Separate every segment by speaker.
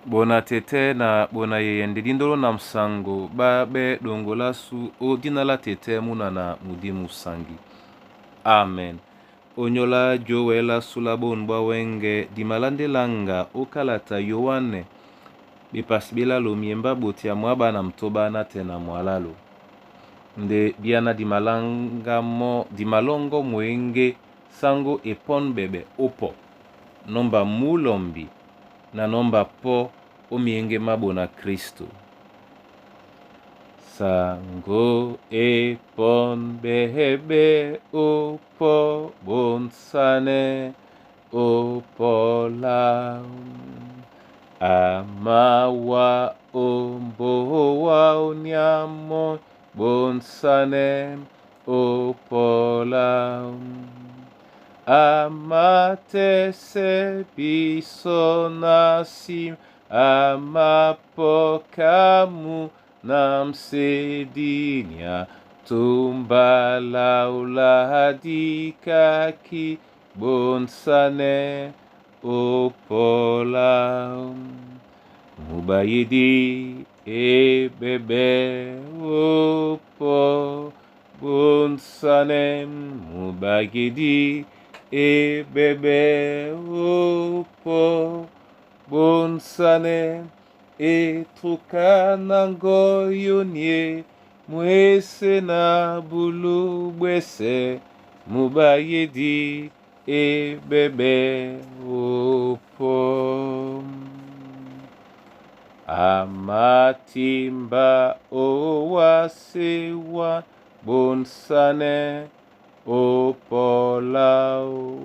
Speaker 1: Bona tete na bona yeyende dindolo na msango ba be dongolasu o dina la tete muna na mudimu sangi. Amen. Onyola jowela sula bon bwa wenge dimalande langa okalata Yoane bepasi belalo miemba botia mwa bana mtoba na tena mwalalo. Nde biana dimalanga mo dimalongo mwenge sango epon bebe opo nomba mulombi na nomba po omienge mabo na Kristo. Sango epon bebe opo bonsane opola amawa ombowa onyamo bonsane opola amatese biso na sim amapokamu namsedinia tumbalauladikaki bonsane opola mubayidi ebebe opo bonsane mubagidi ebebe opo bonsane etruka nango yonie mwese na bulu bwese mubayedi ebebe opo amatimba owasewa bonsane opolao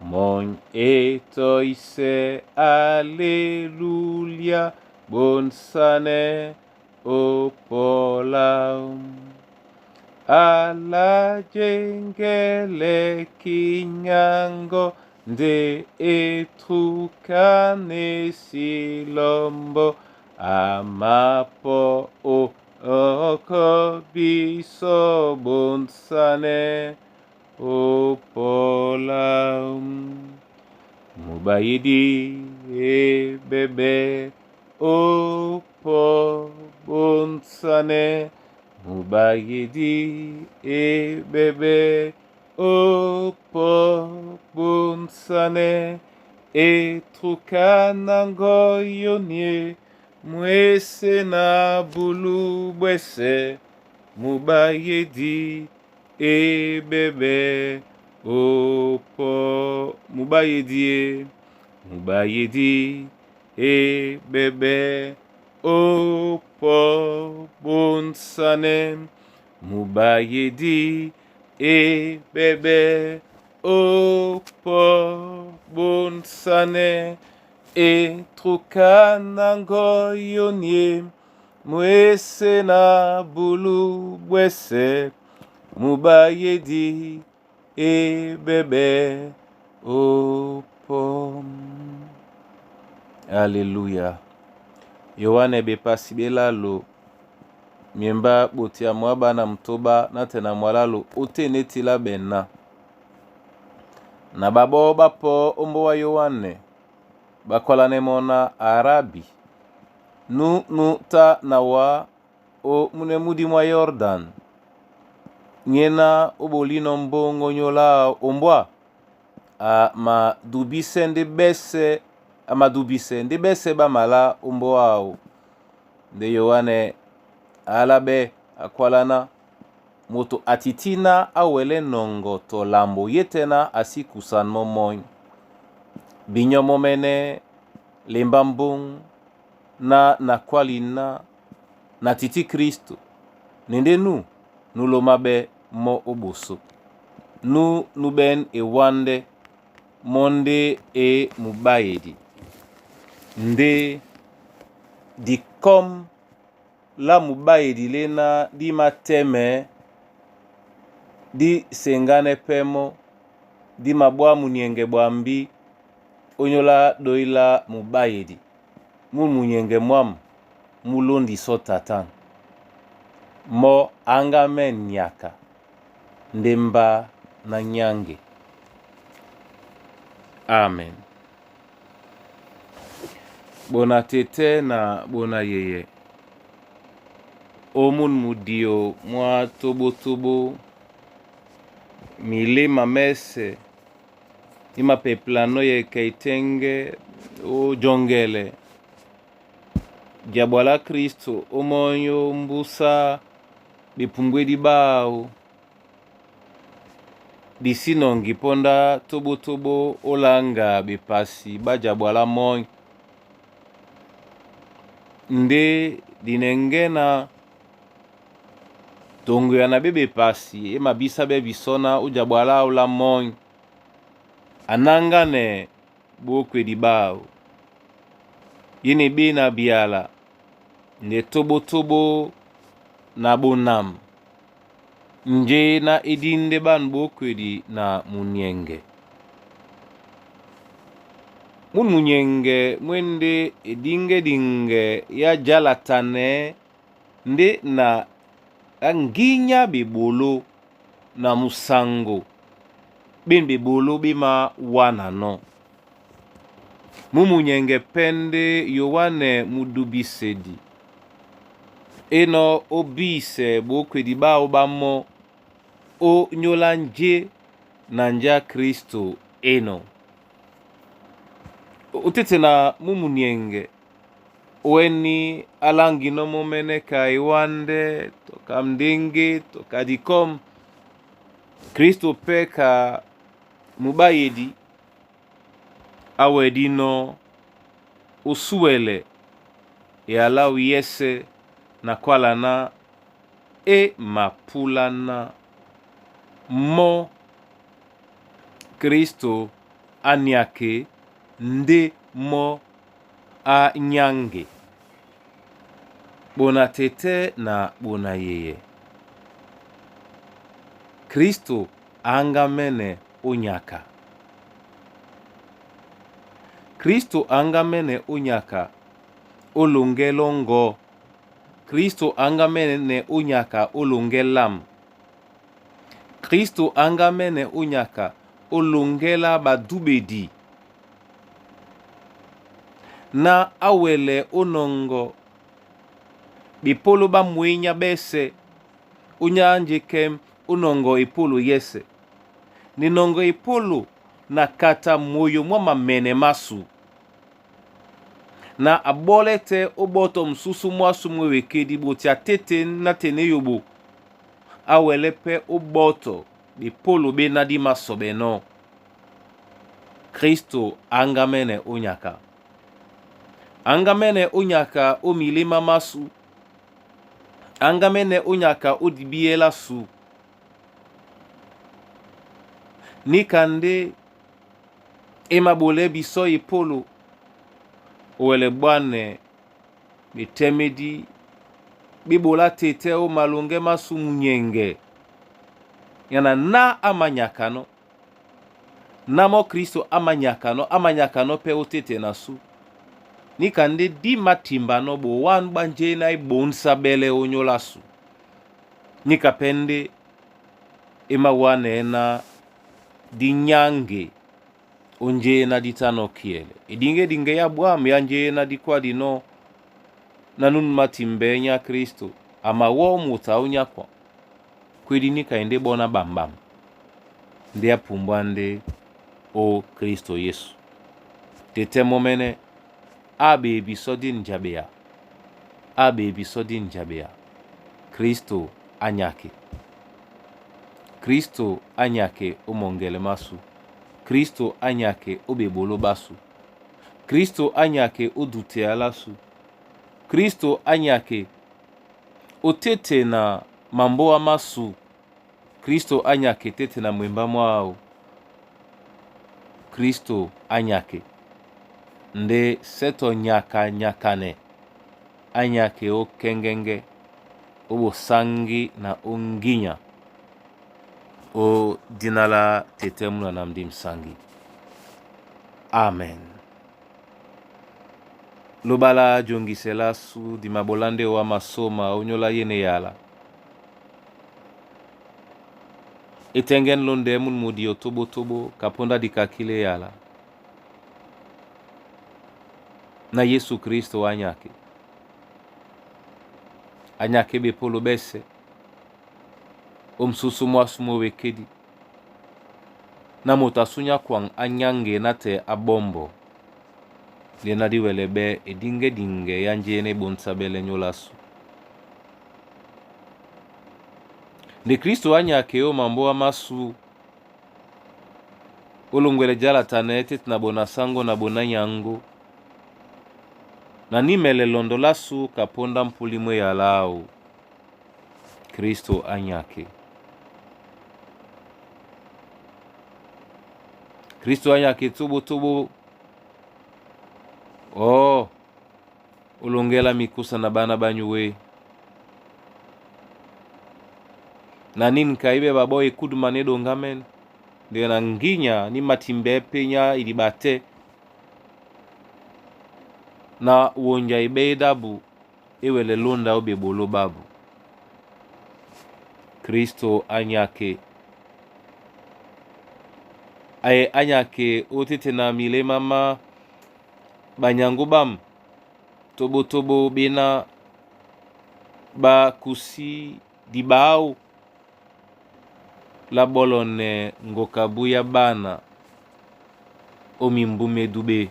Speaker 1: mon etoise aleluya bonsane opolao ala jengele kinyango nde etrukane silombo amapo o oko biso bonsane opola mubayidi ebebe opo bonsane mubayidi ebebe opo bonsane etruka nango yonie mwese na bulu bwese mubayedi ebebe opo mubayedi e mubayedi ebebe opo bonsane mubayedi ebebe opo bonsane etruka nango yonie mwese na bulu bwese mubayedi ebebe opo. Aleluya. Yohane bepasi belalo miemba botia mwa bana mtoba na tena mwalalo ote neti la bena na babo bapo ombo wa Yohane bakwalane mona arabi nu nu ta na wa o mune mudi mwa Yordan ngena obolino mbongo nyola ombwa amadubise nde bese amadubise nde bese bamala ombo ao nde Yohane alabe akwalana moto atitina awele nongo tolambo ye tena asikusan momoi binyo momene lemba mbong na nakwalina na titi Kristo nende nu nulomabe mo oboso nu nuben ewande monde e mubayedi nde dikom la mubayedi lena di mateme di sengane pemo di mabwa munienge bwambi onyola doila mubayedi mu munyenge mwam mulondi so tatan mo angame nyaka ndemba na nyange. Amen. Bona tɛ́tɛ́ na bona yeye o munu mudio mwa tobotobo milema mese imapeplano yeke itenge o jongele diabwa la Kristo omonyo mbusa bepumbwedi bawo disinɔŋgi póndá tobotobo olanga bepasi bá jabwa lá mɔ́ ndé dinɛŋgɛ́ na toŋgoya na ɓé bepasi é mabísáɓɛ́ bisɔ́ ná ó jabwa láō lá mɔ́ anáŋgánɛ ɓókwedi ɓáō í e ɓé na byala nde tobotobo na bonam njé ná e díndɛ́ ɓân ɓókwedi na muniɛŋgɛ. Munu muniɛŋgɛ mú e ndé ediŋgɛdiŋgɛ ya jalatanɛɛ́ ndé na á ŋgínya ɓeɓoló na musaŋgo ɓên ɓeɓoló ɓé mawánanɔ́. Mu muniɛŋgɛ pɛ́ ndé Yoanɛ mudubisedi é nɔ́ ó bísɛ ɓókwedi ɓáō ɓá mɔ́ ó nyóla njé na njá Kristo énɔ̄. Ó tete na mu muniɛŋgɛ ówɛ́ní á láŋginɔ́ mɔ́mɛ́nɛ́ ka ewándɛ́ tɔ ka mndéŋgé tɔ ka dikɔ́m. Kristo pɛ́ ka mubáyedi á wɛdínɔ́ ó súwɛlɛ e aláw yɛ́sɛ̄ na kwála ná e mapúláná mɔ́ Kristo á niake ndé mɔ́ á nyáŋge. Ɓona tɛ́tɛ́ na ɓona yeyɛ, Kristo a áŋgámɛ́nɛ ó nyaka. Kristo a áŋgámɛ́nɛ ó nyaka ó loŋgɛ́ lɔ́ŋgɔ́. Kristo a áŋgámɛ́nɛ ó nyaka ó loŋgɛ́ lâm. Kristo a áŋgámɛ́nɛ ó nyaka ó loŋgɛ́ lá ɓadúɓedi. Ná á wɛlɛ ó nɔŋgɔ ɓepóló ɓá mwěnyá ɓɛ́sɛ̄ ónyá á njekɛ́m ó nɔŋgɔ epólo yɛ́sɛ̄. Na enɔŋgɔ epólo na kata moyo mwá mamɛnɛ másu. Na a ɓɔ́lɛ́ tɛ́ ó ɓɔ́tɔ musúsú mwásū mwé wekedi ɓotí a téten nátɛn éyoɓo á wɛlɛ́ pɛ́ ó ɓɔ́tɔ ɓepólo ɓéná dí māsɔɓɛnɔ́. Kristo a áŋgámɛ́nɛ ó nyaka. A áŋgámɛ́nɛ ó nyaka ó miléma másū. A áŋgámɛ́nɛ ó nyaka ó dibíɛ́ lásu. Níka ndé e maɓolɛɛ́ bisɔ́ epólo ó wɛlɛ ɓwánɛ ɓetɛ́mɛ́dí ɓé ɓolá tetɛ́ ó maloŋgɛ́ másu muniɛŋgɛ. Nyana ná á manyakanɔ́. Ná mɔ́ Kristo á manyakanɔ́, á manyakanɔ́ pɛ́ ó téte na sú. Níka ndé dí matimbanɔ́ ɓowán ɓá njé ná e ɓónsa ɓɛ́lɛ́ ónyólá ásu. Níka pɛ́ ndé e mawánɛɛ́ ná dí nyáŋge ó njé ná dí tá nɔ́ kiɛlɛ. Ediŋgɛdiŋgɛ ya bwâm ya njé ná dí kwádinɔ́ na nún matimbɛɛ́ nyá Kristo a mawɔ́ moto á ónyákwa. Kwédi níka e ndé ɓɔ́ ná ɓam-ɓam ndé á pumbwá ndé ó Kristo Yesu. Tetɛ́ mɔ́mɛ́nɛ́ á ɓee bisɔ́ dí njaɓeya, á ɓee bisɔ́ dí njaɓeya. Kristo á nyake. Kristo á nyake ó mɔŋgɛlɛ másu. Kristo á nyake ó ɓeɓoló ɓásū. Kristo á nyake ó duteya lásu. Kristo á nyake ó téte na mambóa másu. Kristo á nyake téte na mwembá mwáō. Kristo á nyake ndé sɛ́ tɔ nyaka-nyakanɛ á nyake ó kɛ́ŋgɛ́ŋgɛ́, ó ɓosáŋgí na ó ŋgínya ó dina lá tetɛ́ múna na ndé msáŋgi. Amen. Loba la jongisɛ lásu di maɓolá ndé o á masôma ónyólá yéne yala. E tɛŋgɛ́n lóndɛɛ́ munu mudio tóbótóbó ka póndá dikakílé yala. Na Yesu Kristo anyake. Anyake bepolo bese. Omususu mwasu mowekedi. Na moto asunya kwang anyange na te abombo. Lena diwele be edinge dinge ya njene bonsabele nyolasu. Nde Kristo anyake o mambo amasu. Olongwele jala tana ete na bona sango na bona nyango. Na nimele londo lasu kaponda mpulimwe ya lau. Kristo anyake. Kristo anyake tubo tubo. Oh, olongela mikusa na bana banyuwe. Na nini kaibe baboy kuduma ne dongamen. Nde na nginya ni matimbe penya ilibate. Na wonja ibe dabu ewele londa obe bolo babu. Kristo anyake. Aye anyake otete na milema ma banyangu bam tobo tobo bena ba kusi dibao la bolone ngokabu ya bana omimbume dube.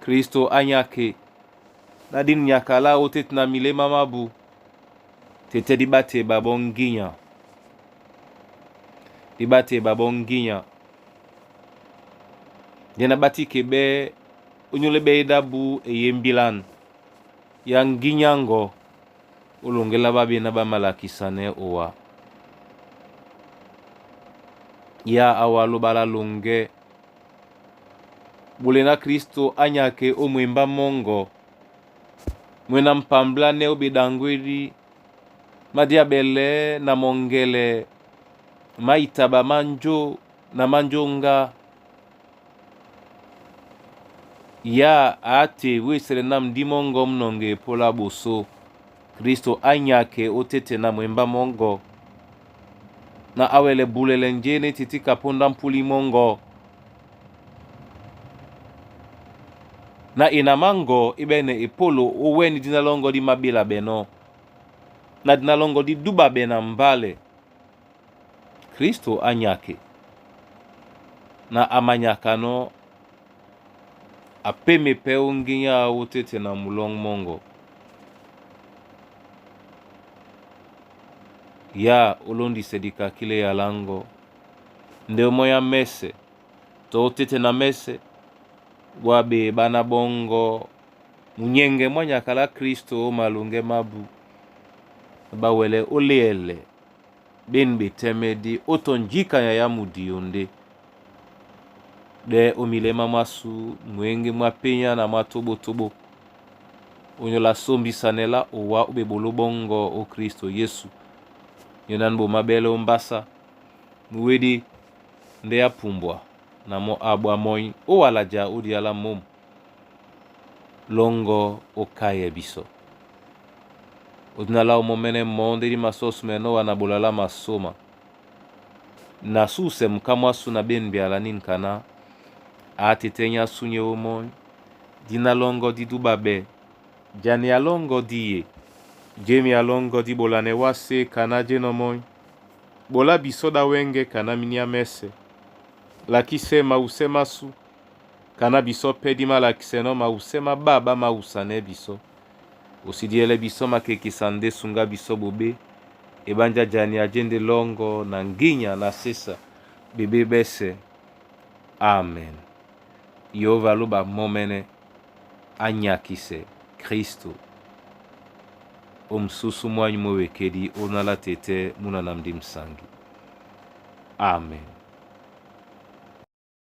Speaker 1: Kristo anyake na din nyakala otete na milema mabu tete dibate babonginya dibate babonginya dena batike be onyole be dabu eyembilan ya nginyango olongela babe na bamalakisane owa ya awa lobala longe bolena Kristo anyake omwemba mongo mwena mpamblane obedangweli madiabele na mongele maitaba manjo na manjonga ya ate wesele na mdimongo mnonge pola boso Kristo anyake otete na mwemba mongo na awele bulele njene titi kaponda mpuli mongo na ina mango ibene epolo oweni dina longo di mabila beno na dina longo di duba bena mbale Kristo anyake na amanyakano apeme pe onginya otete na mulong mongo ya olondi sedika kile ya lango nde omoya mese to otete na mese wabe bana bongo munyenge mwanyakala Kristo o malunge mabu bawele oliele ben betemedi otonjika ya mudionde de omilema masu mwenge mwapenya na mwatobotobo onyola sombisanela owa obebolo bongo o Kristo Yesu yonan bo mabele ombasa muwedi nde apumbwa na mo abwa moi owalaja odiala mom longo okaye biso odinala omomene monde di masosu meno wana bolala masoma na suse mukamwasu na ben biala ninkana atetenya sunye omoi dina longo di dubabe jani alongo diye jemi alongo di bolane wase kana jenomoi bola biso da wenge kana minia mese lakise mause masu kana biso pe di malakise no mause mababa mausane biso osidiele biso makekisa nde sunga biso bobe ebanja jani ajende longo na nginya na sesa bebe bese amen. Yehova loba momene anyakise Kristo omususu mwanyu mowekedi onala tete muna na mdi msangi amen.